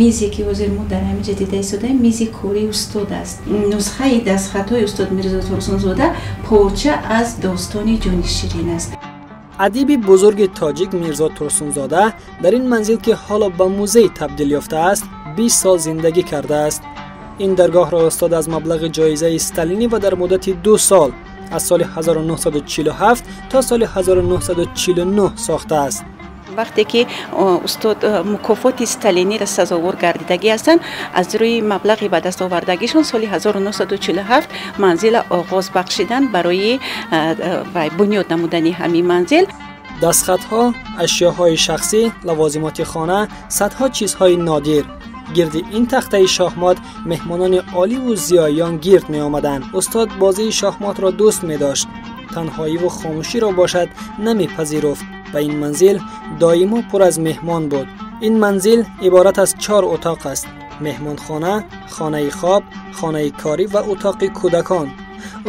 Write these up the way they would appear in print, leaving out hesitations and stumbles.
Мизе ки ҳозир мо дар ҳамин ҷо дида истодаем, мизи кори устод аст. Нусхаи дастхатҳои устод Мирзо Турсунзода порча аз достони Ҷони Ширин аст. Адиби бузурги тоҷик Мирзо Турсунзода дар ин манзил, ки ҳоло ба музей табдил ёфтааст, 20 сол зиндагӣ кардааст. Ин даргоҳро устод аз маблағи ҷоизаи сталинӣ ва дар муддати 2 сол аз соли 1947 то соли 1949 сохтааст. Вақте ки устод мукофоти сталиниро сазовор гардидагӣ ҳастанд, аз рӯи маблағи ба даст овардагишон соли 1947 манзила оғоз бахшиданд барои бунёд намудани ҳамин манзил. Дастхатҳо, ашёҳои шахсӣ, лавозимоти хона, садҳо чизҳои нодир. Гирди ин тахтаи шоҳмот меҳмонони оливу зиёиён гирд меомаданд. Устод бозии шоҳмотро дӯст медошт, танҳоиву хомӯширо бошад намепазируфт ва ин манзил доимо пур аз меҳмон буд. Ин манзил иборат аз 4 утоқ аст: меҳмонхона, хонаи хоб, хонаи корӣ ва утоқи кӯдакон.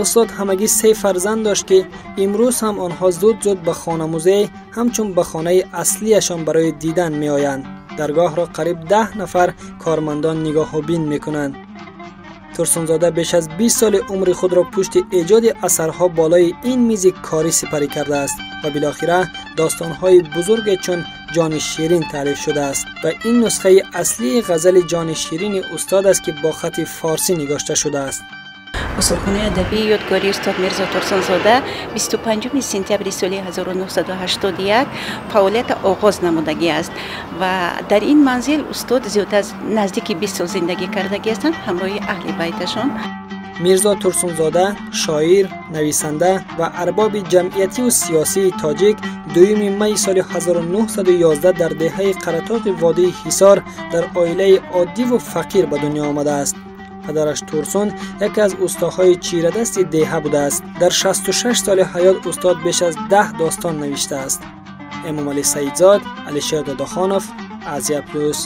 Устод ҳамагӣ 3 фарзанд дошт, ки имрӯз ҳам онҳо зуд-зуд ба хонамузей ҳамчун ба хонаи аслияшон барои дидан меоянд. Даргоҳро қариб 10 нафар кормандон нигоҳубин мекунанд. Турсунзода беш аз 20 соли умри худро пушти эҷоди асарҳо болои ин мизи корӣ сипарӣ кардааст ва билохира достонҳои бузурге чун Ҷони Ширин таълиф шудааст ва ин нусхаи аслии ғазали Ҷони Ширини устод аст, ки бо хати форсӣ нигошта шудааст. Осорхонаи адабии ёдгории устод Мирзо Турсунзода 25 сентябри соли 1981 фаъолията оғоз намудагӣ аст ва дар ин манзил устод зиёда аз наздики 20 сол зиндагӣ кардагӣ ҳастанд ҳамроҳи аҳли байташон. Мирзо Турсунзода шоир, нависанда ва арбоби ҷамъиятиву сиёсии тоҷик 2 майи соли 1911 дар деҳаи Қаратоқи водии Ҳисор дар оилаи оддиву фақир ба дунё омадааст. Падараш Турсун яке аз устоҳои чирадасти деҳа будааст. Дар 66 соли ҳаёт устод беш аз 10 достон навиштааст. Эмомалӣ Саидзод, Алишер Додохонов, Азия Плюс.